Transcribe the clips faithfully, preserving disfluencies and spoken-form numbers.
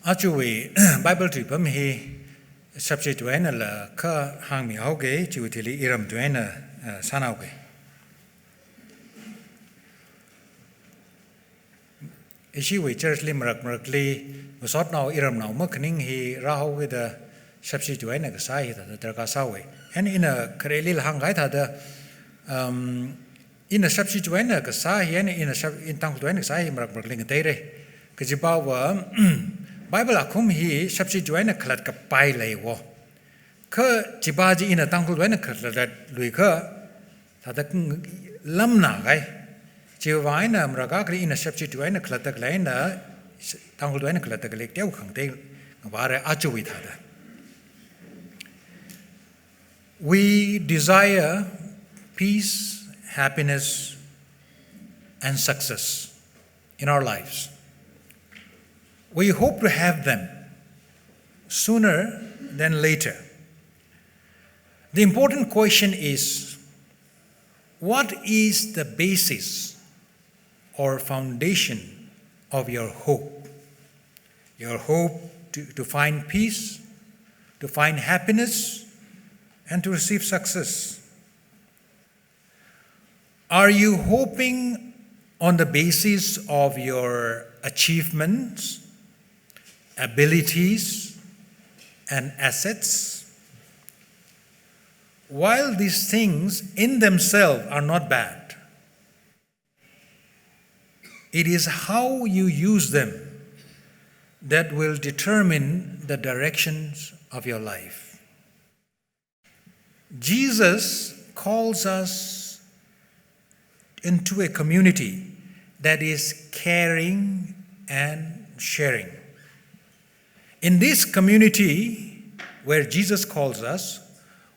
Ajawui Bible tuipam hi subject wui einala kha hāngmihaoga, chiwui thili iram tui eina, eh, sānhaoga. Ishiwui church li marak marakli masotnao iramnao makhaning hi rāhaokida subject wui eina kasā hithāda darkar sāhaowa. And ina khareli hāngkahai thāda, um, ina subject wui eina kasā hi, ina, ina sub-, ina Tangkhul wui eina kasā hi marak marakli ngateira. Kajiva, Bible akhum hi subject wui eina khalatta kapai leiwo. Kha chiva chi ina Tangkhul wui eina khalatluikha, thāda ng-, lamna kahai. Chiwui vang eina marak akhali ina subject wui eina khalatta khalei eina, Tangkhul wui eina khalatta khalei teokha ngateingavāra ajawui thāda. We desire peace, happiness, and success in our lives. We hope to have them sooner than later. The important question is, what is the basis or foundation of your hope? Your hope to, to find peace, to find happiness, and to receive success. Are you hoping on the basis of your achievements, abilities, and assets? While these things in themselves are not bad, it is how you use them that will determine the directions of your life. Jesus calls us into a community that is caring and sharing. In this community where Jesus calls us,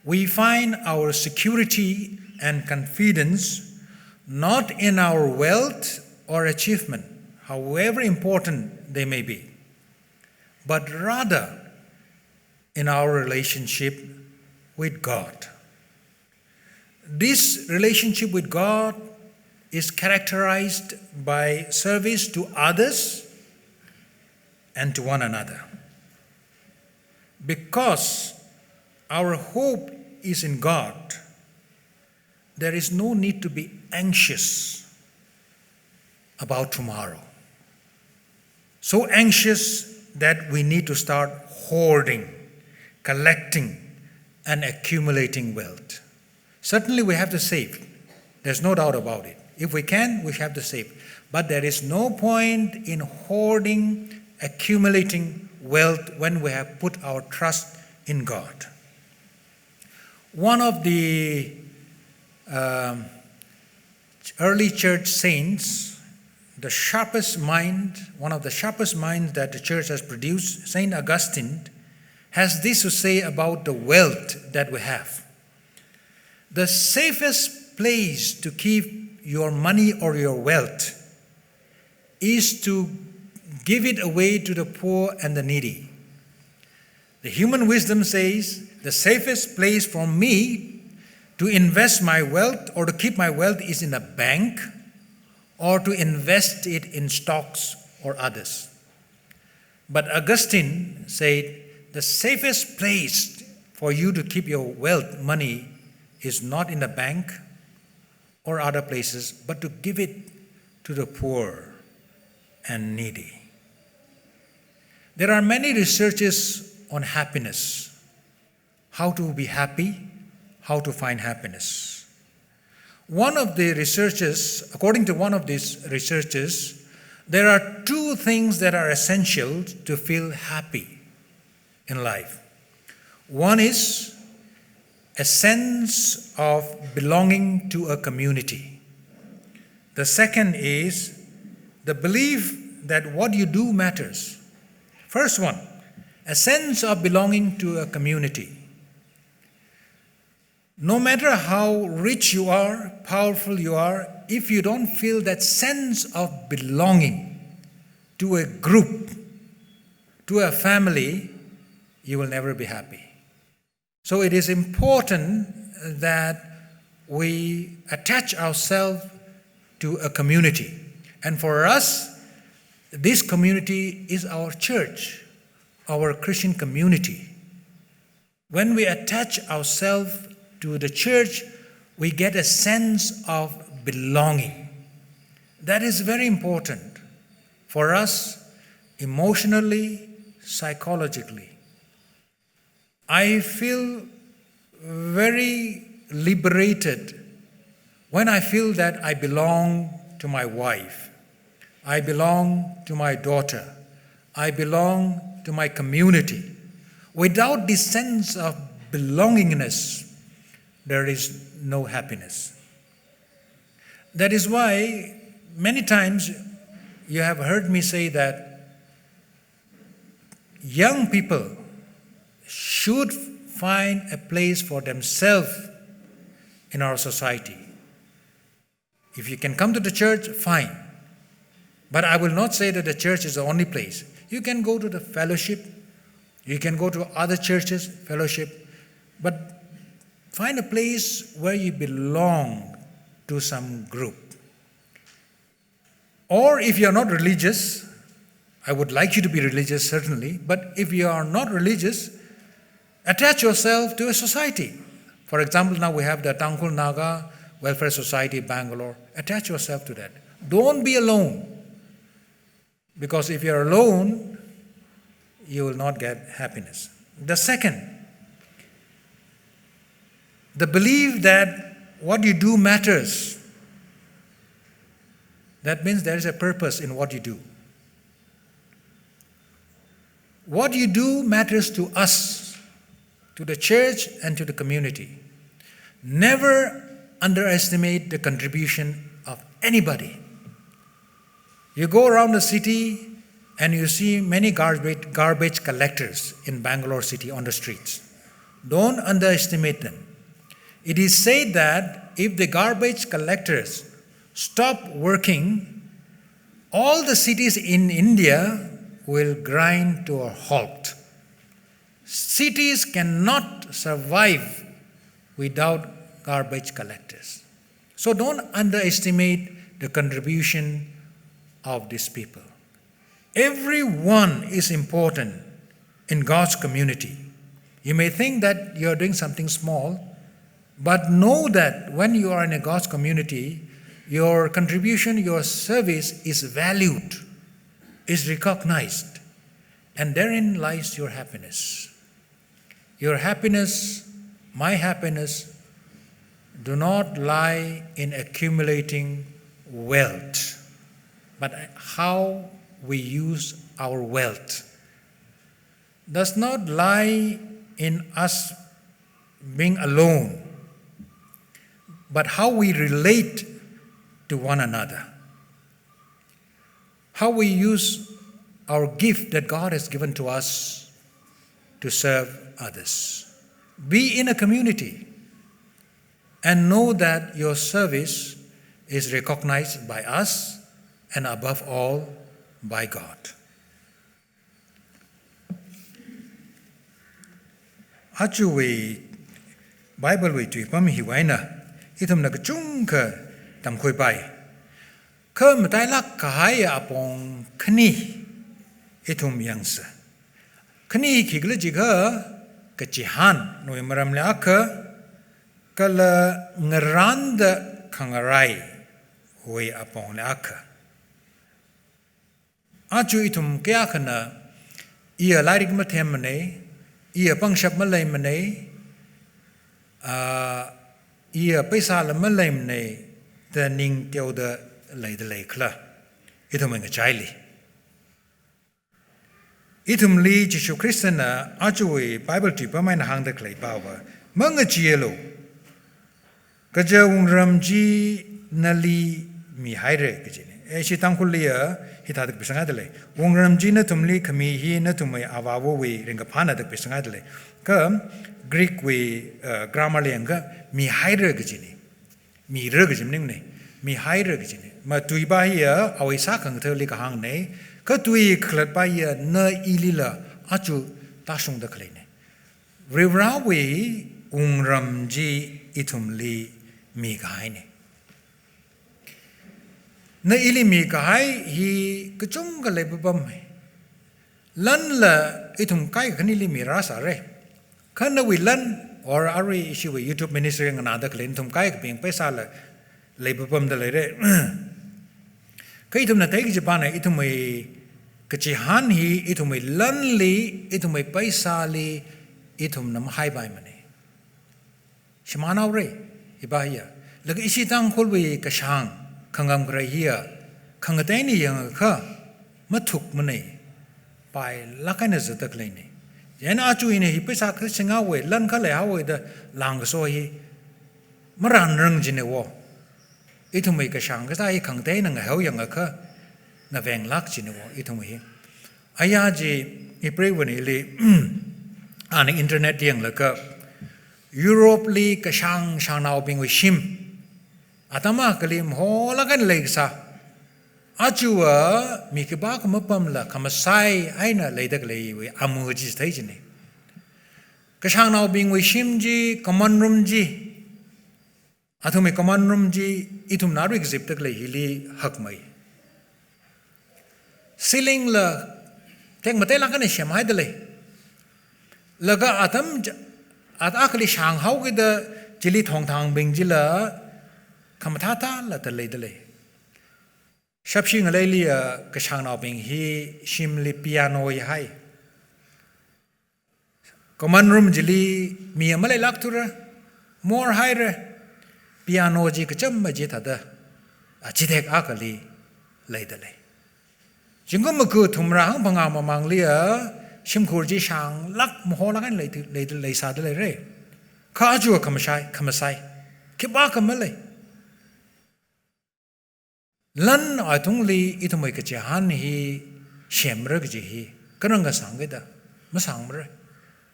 we find our security and confidence not in our wealth or achievement, however important they may be, but rather in our relationship with God. This relationship with God is characterized by service to others and to one another. Because our hope is in God, there is no need to be anxious about tomorrow. So anxious that we need to start hoarding, collecting, and accumulating wealth. Certainly, we have to save. There's no doubt about it. If we can, we have to save. But there is no point in hoarding, accumulating wealth when we have put our trust in God. One of the, um, early church saints, the sharpest mind, one of the sharpest minds that the church has produced, Saint Augustine, has this to say about the wealth that we have. The safest place to keep your money or your wealth is to give it away to the poor and the needy. The human wisdom says, "The safest place for me to invest my wealth or to keep my wealth is in a bank or to invest it in stocks or others." But Augustine said, "The safest place for you to keep your wealth, money, is not in the bank or other places, but to give it to the poor and needy." There are many researches on happiness, how to be happy, how to find happiness. One of the researchers, according to one of these researchers, there are two things that are essential to feel happy in life. One is a sense of belonging to a community. The second is the belief that what you do matters. First one, a sense of belonging to a community. No matter how rich you are, powerful you are, if you don't feel that sense of belonging to a group, to a family, you will never be happy. So it is important that we attach ourselves to a community. And for us, this community is our church. our Christian community. When we attach ourselves to the church, we get a sense of belonging. That is very important for us emotionally, psychologically. I feel very liberated when I feel that I belong to my wife, I belong to my daughter, I belong to my community. Without this sense of belongingness, there is no happiness. That is why many times you have heard me say that young people should find a place for themselves in our society. If you can come to the church, fine. But I will not say that the church is the only place. You can go to the fellowship, you can go to other churches, fellowship, but find a place where you belong to some group. Or if you are not religious, I would like you to be religious, certainly, but if you are not religious, attach yourself to a society. For example, now we have the Tangkhul Naga Welfare Society, Bangalore. Attach yourself to that. Don't be alone. Because if you are alone, you will not get happiness. The second, the belief that what you do matters. That means there is a purpose in what you do. What you do matters to us, to the church, and to the community. Never underestimate the contribution of anybody. You go around the city and you see many garbage, garbage collectors in Bangalore city on the streets. Don't underestimate them. It is said that if the garbage collectors stop working, all the cities in India will grind to a halt. Cities cannot survive without garbage collectors. So don't underestimate the contribution of these people. Everyone is important in God's community. You may think that you are doing something small, but know that when you are in a God's community, your contribution, your service is valued, is recognized, and therein lies your happiness. Your happiness, my happiness, do not lie in accumulating wealth, but how we use our wealth. Does not lie in us being alone, but how we relate to one another. How we use our gift that God has given to us to serve others. Be in a community and know that your service is recognized by us and above all by God. Ajawui Bible wui tuipam hiwui eina ithumna kachungkha tamkhuipai. Kha matailāk kahai apong khani ithum yangsa. Khani khikhala jiakha kachihānwui maramli akha, kala ngarānda khangaraiwui apongli akha. Aja ithum kayākhana iya lairik mathemmana, iya pangshap maleimana, ah, iya paisāla maleimana da ning teoda leida leikhala, ithumwui ngachaili. Ithumli Jishu Khristana ajawui Bible tuipam eina hāngda khalei pava, mangacheealu. Kaja wungram chi nali mihaira kajina. Eh, ishi Tangkhulliya hithāda kapisangda lei. Wungram chi nathumli khami hi nathumwui avāva̱wui ringkaphāna da kapisangda lei. Kha Greek wui, eh, grammar li yangakha mihaira kajina. Mira kaji maningmana. Mihaira kajina. Matui pa hiya awui sākhangatha̱li kahāngna. Kha tui kakhalat pa hiya na ilila aja tāshungda khaleina. Varivarāwui wungram chi ithumli mikahaina. Na ili mikahai hi kachungkha leipapamma. Lanla ithum kaikhanili mirāsāra. Kha nawui lan or arui ishiwui YouTube ministry nganāda khalei nathum kaikhabing paisāla leipapamda leira. Kha ithumna theikachipana ithumwui kachihān hi ithumwui lanli, ithumwui paisāli, ithumna mahaipaimana. Shimānhaora, hipa hiya. Laga ishi Tangkhulwui kashāng, khangam kharei hiya, khangateina yangakha, mathukmana. Pailāk eina zatda khaleina. Chieina aja ina hi paisā kha singhaowa, lan kha leihaowa da lāngkaso hi, maranrang jina wo. Ithumwui kashāng kasā hi khangateina ngahao yangakha, ngavenglāk jina wo, ithumwui hi. Aya chi, Hebrew wunili, ana internet yanglaga, Europe li kashāng shāngnaobingwui shim, atam akhali maholāk eina leikasā, aja mi khipākha mapamla khamasai eina leida khaleiwui amu chi thei jina. Kashāngnaobingwui shim chi, common room chi, athumwui common room chi, ithumna arui kazipda khalei hili hakmei. Ceiling la tekmateilāk eina semhaida lei. Laga atam ch-, at akhali shānghaokida chili thongthangbing chila khamathā thālada leida lei. Shapshi ngaleiliya kashāngnaobing hi shimli piano yahai. Common room chili mi maleilākthura, morhaira, piano chi kacham maji thāda, a, chithek akhali leida lei. Zingkum maga thumrā hangphangā mamangliya, shimkhur chi shānglāk maholāk eina lei, lei, leisāda leira. Kha aja khamasai, khamasai, khipākha malei. Lan athumli ithumwui kachihān hi semra kaji hi, kha rāngasāng kida, masāngmara.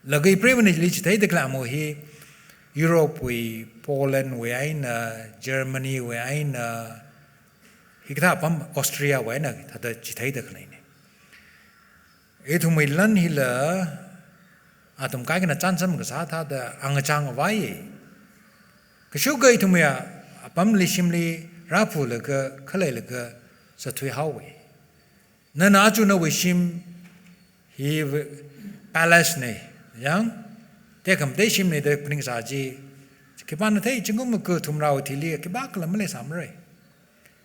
Laga Hebrew wunili chitheida khalei amu hi, Europe wui, Poland wui eina, Germany wui eina, hikathā apam Austria wui eina, thāda chitheida khaleina. Ithumwui lan hila, athum kaikhana chānsam kasā thāda angachāng avai. Kashuka ithumwui apamli shimli rāphulaga, khaleilaga, zathuihaowa. Nana aja nawui shim hi palace na, yang, tekhamatei shimna da phaningsā chi, khipāna thei, zingkum maga thumrāwui thili, khipākhala maleisāmara.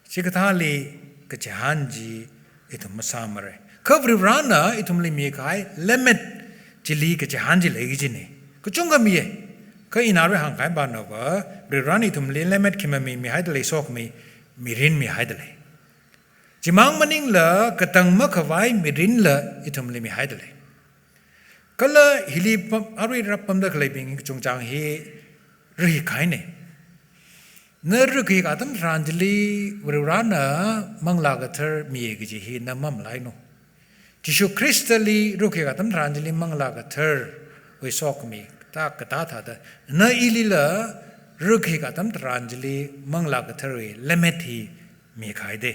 Chikathāli kachihān chi ithum masāmara. Kha Varivarana ithumli mikahai lemmet chili kachihān chi lei kajina. Kachungkha miya. Kha ina arui hāngkahai banava, Varivarana ithumli lemmet khi mami mihaida lei, sokhami mirin mihaida lei. Chimang maningla katang makhavai mirinla ithumli mihaida lei. Kala hili pam, arui rāpamda khaleibing kachungchang hi rāhikahaina. Na rākhayik atam tharan chili Varivarana Manglā Kathar miya kaji hi na mamalainu. Jishu Khristali rākhayik atam tharan chili Manglā Katharwui sokhami, ta katā thāda, na ilila rākhayik atam tharan chili Manglā Katharwui lemmet hi mikahai da.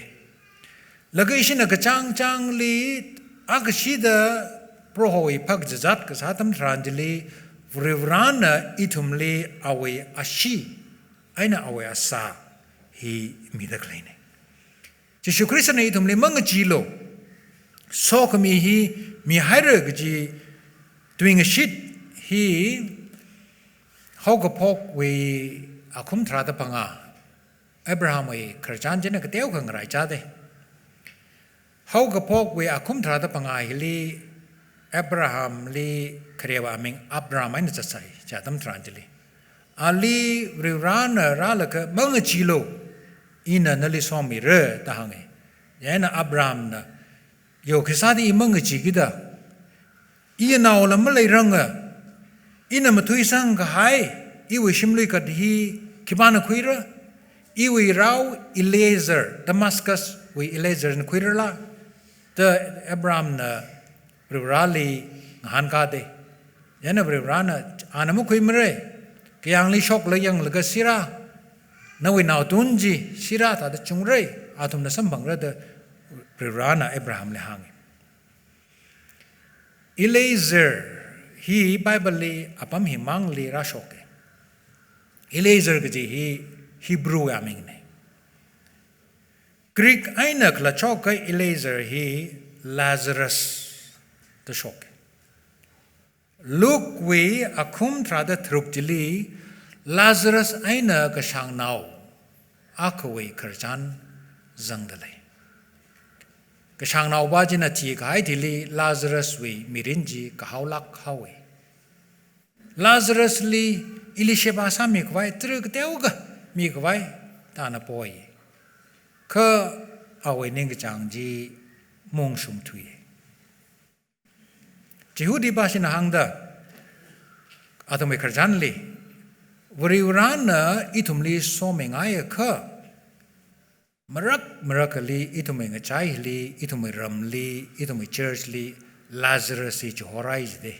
Laga ishina kachāng chāngli, akhashida Prohowui phak jajat kasā atam tharan chili, Varivarana ithumli awui ashee eina awui asā hi mida khaleina. Jishu Khristana ithumli mangacheealu, sokhami hi mihaira kaji tuingashit hi Haokaphokwui akhum tharāda phangā, Abrahamwui khararchan china kateokha ngaraichāda. Haokaphokwui akhum tharāda phangā hili Abrahamli kharewui aming Abram eina zatsai, chi atam tharan chili. Ali Varivarana rālaga mangacheealu, ina nali somira da hānga. Chieina Abrahamna, yo khisāda i mangacheekida, iyanaola maleiranga, ina mathuisangkahai, iwui shimluikat hi khipāna khuira, iwui rao Eliezer, Damascuswui Eliezerna khuirala, da Abrahamna Varivarali ngahānkāda. Chieina Varivarana, ana makhuimara, kayāngli shoklaga yanglaga sira, nawui naotun chi sira thāda chungra, athumna samphangra da Varivarana Abrahamli hānga. Eliezer hi Bibleli apam himangli rāshoka. Eliezer kaji hi Hebrew amingna. Greek eina khalachokha Eliezer hi Lazarus, da shok. Luke wui akhum tharāda tharuk chili Lazarus eina kashāngnao akhawui khararchan zangda lei. Kashāngnaopa china thikahai thili Lazarus wui mirin chi kahaolāk haowa. Lazarus li ili sheba sāmikhavai, tara kateokha mikhavai, da ana poi. Kha awui ningkachāng chi mongshung thuiya. Jihudipashina hāngda, athumwui khararchanli, Varivarana ithumli somingai akha, marak marakali ithumwui ngachaili, ithumwui ramli, ithumwui church li Lazarus hi chihorai jida.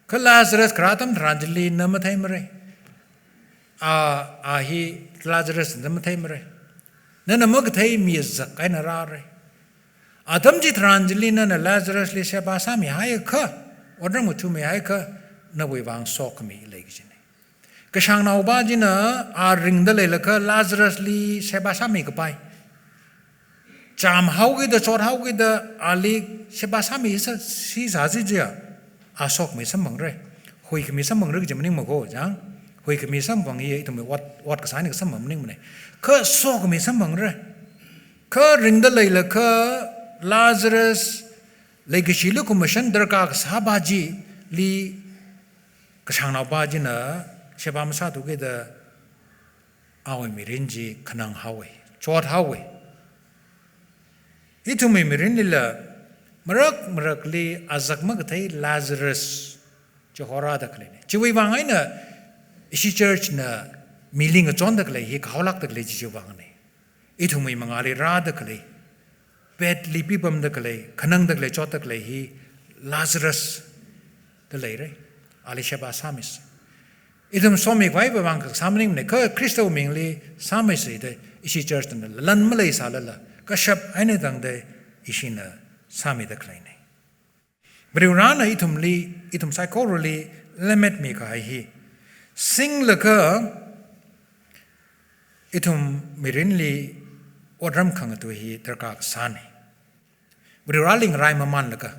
Kha Lazarus kharā atam tharan chili na matheimara. A, a hi Lazarus na matheimara. Nana makathei mi azak eina rāra. Atam chitharan chili nana Lazarus li sheba sāmihai akha, otram ngathāmihai akha, nawui vang sokhami lei kajina. Kashāngnaopa china a ringda leilakha Lazarus li sheba sāmikapai. Chām haokida, chot haokida, ali sheba sāmi sa, si sāsi jiakha, a sokhami samphangra. Huikhami samphangra kaji maningmana ko, chang. Huikhami samphang hi ithumwui ot, ot kasā eina kasamphang maningmana. Kha sokhami samphangra. Kha ringda leilakha Lazarus leikashili khuimashan darkar kasāpa chili kashāngnaopa china sheba masāthukida awui mirin chi khanang haowa, chot haowa. Ithumwui mirinlila marak marakli azak makathei Lazarus chihorada khaleina. Chiwui vang eina ishi church na mili ngachonda khalei hi kahaolākda khalei chi chiwui vangna. Ithumwui mangāli rāda khalei, bed li pipamda khalei, khanangda khalei, chotda khalei hi Lazarus da leira. Ali sheba sāmisa. Ithum somikhavaipa vang kasā maningmana, kha Khristawui mingli sāmisa da ishi church na lan maleisālala, kashap eina tangda ishina sāmida khaleina. Varivarana ithumli, ithum saikorali lemmet mikahai hi, singlaga ithum mirinli otram khangatui hi darkar kasāna. Varivarali ngarai mamanlaga,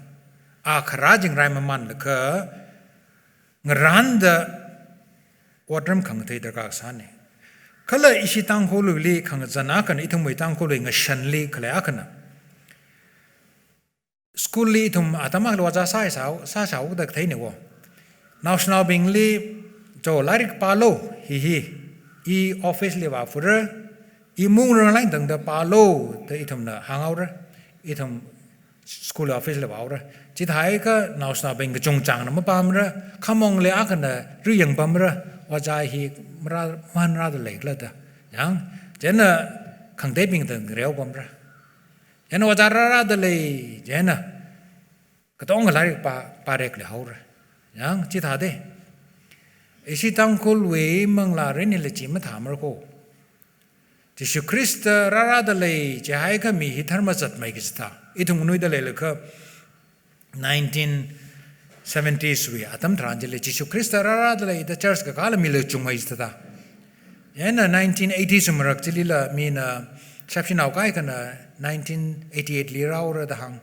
a kharā chi ngarai mamanlaga, ngarānda otram khangatui darkar kasāna. Kala ishi Tangkhulwuili khangazan akhana, ithumwui Tangkhulwui ngashanli khalei akhana. School li ithum atam akhali ojā sāsā, sāsāhaoda katheina wo. Naoshinaobingli cho lairik pālu, hi hi, i office li vāfura, i mungrang lain tangda pālu, da ithumna hānghaora, ithum school office li vāhaora. Chithākha naoshinaobing kachungchāngna mapamra, khamongli akhana riyang pamra, ojā hi marā, manrāda leikhala da. Yang, chieina khangateibing tang reo pamra. Chieina ojā rārāda lei, chieina katonga lairik pā, pārekli haora. Yang, chithāda. Ishi Tangkhulwui manglā mirinlila chi mathāmara ko. Jishu Khrista rārāda lei, jiakha mi hi dharma zatmei kachithā. Ithum nganuida leilakha nineteen seventies wui atam tharan chili Jishu Khrista rārāda lei da church kakāla mila chungmei chithāda. Chieina nineteen eighties marak chilila mina shapshinao kaikhana nineteen eighty-eight li rāhaora da hāng.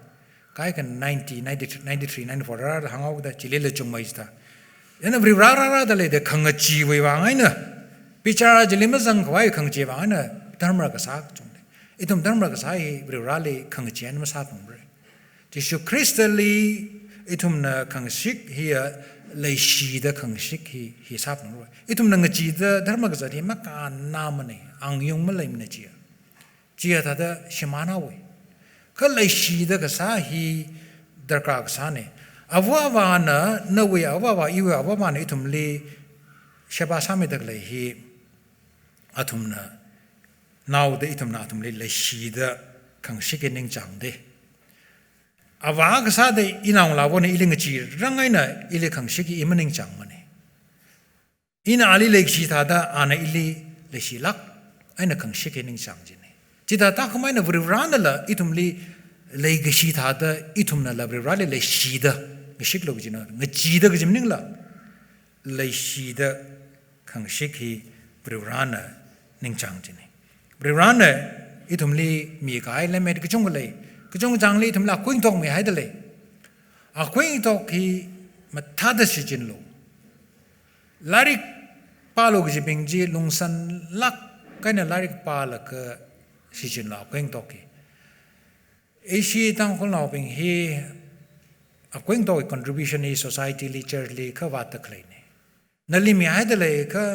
Kaikhana ninety, ninety-three, ninety-four rāra da hānghaoda chilila chungmei chithā. Chieina Varivarā rārāda lei da khangacheewui vang eina, bichar chili mazangkhavai khangacheewui vang eina, dharma kasā kachungna. Ithum dharma kasā hi Varivarāli khangachee eina masāphangra. Jishu Khristali ithumna khangashik hiya leishida khangashik hi, hi sāphangra. Ithumna ngacheeda dharma kazat hi makānnāmana, angyung maleimana chiya. Chiya thāda shimānhaowa. Kha leishida kasā hi darkar kasāna. Ava avāna, nawui ava avā, iwui ava avāna ithumli sheba sāmida khalei hi, athumna, naoda ithumna athumli leishida khangashik hi ningchāngda. Avā kasāda inao ngalāvana ili ngacheerang eina ili khangashik hi i maningchāngmana. Ina ali leikashi thāda, ana ili leishilāk eina khangashik hi ningchāng kajina. Chithāda khamei eina Varivarānala ithumli leikashi thāda, ithumnala Varivarāli leishida ngashiklu kajina, ngacheeda kaji maningla, leishida khangashik hi Varivarāna ningchāng kajina. Varivarāna ithumli mikahai lemmet kachungkha lei, kachungchangli ithumla kuingatok mihaida lei. Akhuitok hi mathāda shichinlu. Lairik pālu kajibing chi lungsanlāk eina lairik pālaga shichinlu akhuitok hi. Ishi Tangkhulnaobing hi akhuitok contribution hi society li, church li khavātda khaleina. Nali mihaida leiakha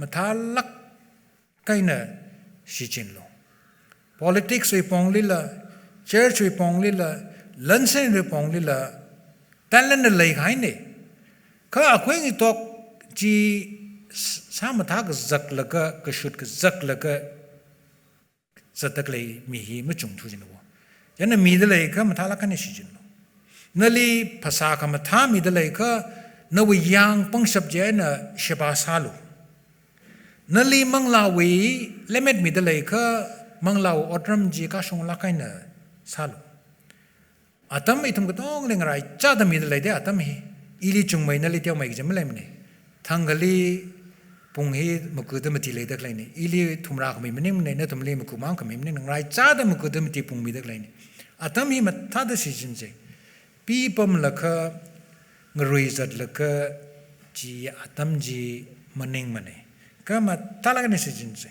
mathālāk eina shichinlu. Politics wui ponglila, church wui ponglila, lansen wui ponglila, talent na leikahaina. Kha akhuitok chi s-, sāmathā kazaklaga, kashut kazaklaga, zatda khalei mi hi machungthu jina wo. Chieina mida leiakha mathālāk eina shichinlu. Nali phasā khamathā mida leiakha nawui yang pangshap chieina sheba sālu. Nali manglāwui lemmet mida leiakha manglāwui otram chi kashunglāk eina sālu. Atam ithum katongali ngaraichāda mida leida atam hi. Ili chungmei nali teomei kaji maleimana. Thangkhali pung hi makuda mati leida khaleina. Ili thumrā khami maningmana, nathumli makumang khami maning, ngaraichāda makuda mati pung mida khaleina. Atam hi mathāda shichinsa. Pipamlaga, ngaruizatlaga, chi atam chi maningmana. Kha mathālāk eina shichinsa.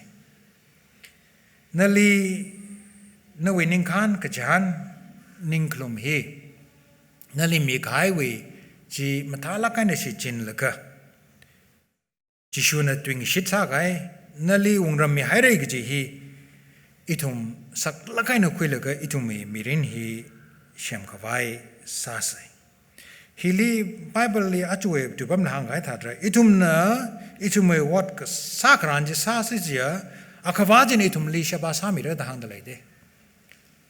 Nali, nawui ningkhān kachihān ningkhalum hi, nali mikahaiwui chi mathālāk eina shichinlaga, Jishuna tuingashit sākahai, nali wungram mihaira kaji hi, ithum saklāk eina khuilaga ithumwui mirin hi semkhavai sāsa. Hili Bible li achuwui tuipamna hāngkahai thāda, ithumna, ithumwui ot kasā kharan chi sāsa chiakha, Akhavā china ithumli sheba sāmira da hāngda leida.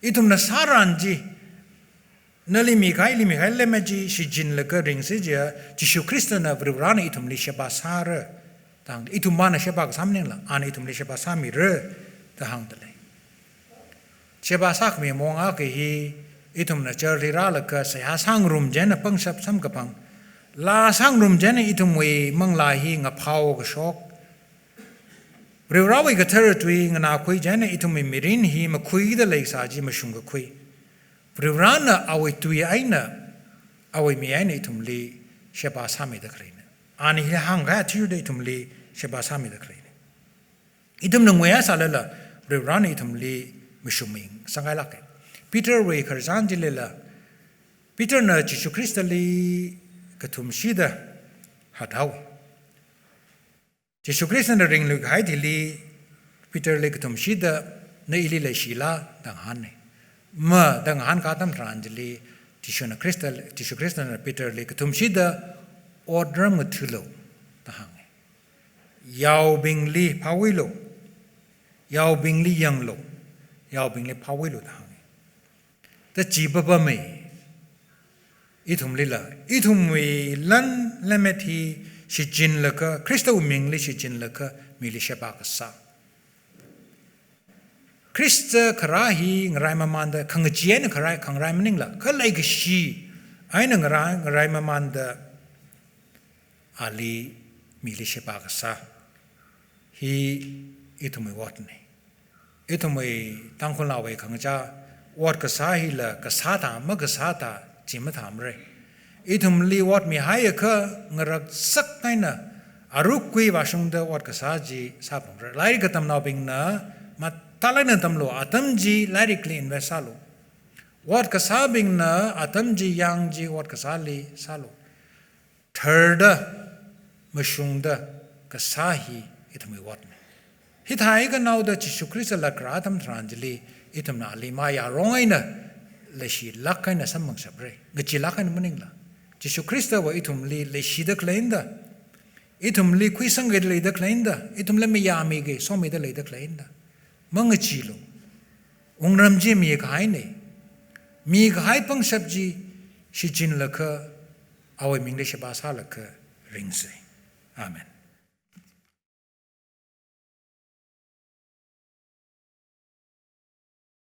Ithumna sāran chi, nali mikahai, ili mikahai lemmet chi shichinlaga ringsa chiakha, Jishu Khristana Varivarana ithumli sheba sāra da hāng, ithum vāna sheba kasā maningla, ana ithumli sheba sāmira da hāngda lei. Sheba sākhami mong akha hi, ithumna church li rālaga seihā sāngarum chieina pangshap samkaphang, laa sāngarum chieina ithumwui manglā hi ngaphao kashok, Varivarawui kathara tui nganākhui chieina ithumwui mirin hi makhuida leisā chi mashung kakhui. Varivarana awui tui eina, awui mi eina ithumli sheba sāmida khaleina. Ana hi hāngkahai athishurda ithumli sheba sāmida khaleina. Ithumna nguiya sālala, Varivarana ithumli mashungmi sāngailāka. Peter wui khararchan chilila, Peterna Jishu Khristali kathumshida hathao. Jishu Khristana ringluikahai thili, Peterli kathumshida, na ili leishila da ngahāna. Ma da ngahānkā atam tharan chili, Jishuna Khrista, Jishu Khristana Peterli kathumshida, otram ngathālu da hānga. Yaobingli phāwuilu, yaobingli yanglu, yaobingli phāwuilu da hānga. Da chi papamei, ithumlila, ithumwui lan lemmet hi shichinlaga, Khristawui mingli shichinlaga, mili sheba kasā. Khrista kharā hi ngarai mamānda, khangachee eina kharai, khangarai maningla, kha leikashi eina ngarai, ngarai mamānda, ali mili sheba kasā. Hi ithumwui otna. Ithumwui Tangkhulnaowui khangachā ot kasā hila kasā thā, makasā thā, chi mathāmara. Ithumli ot mihaiakha ngaraksak eina, arukui vāshungda ot kasā chi sāphalungra. Lairik katamnaobingna mathālāk eina tamlu, atam chi lairikli invest sālu. Ot kasābingna atam chi, yang chi ot kasāli sālu. Tharda, mashungda kasā hi ithumwui otna. Hithākha naoda Jishu Khrista latkarā atam tharan chili, ithumna ali mayarong eina, leishilāk eina samphangshapra. Ngacheelāk eina maningla, Jishu Khristava ithumli leishida khaleinda, ithumli khuisangkida leida khaleinda, ithumli mayāmiki, somida leida khaleinda, mangacheelu. Wungram chi mikahaina. Mikahai pangshap chi shichinlaga, awui mingli sheba sālaga ringsa. Amen.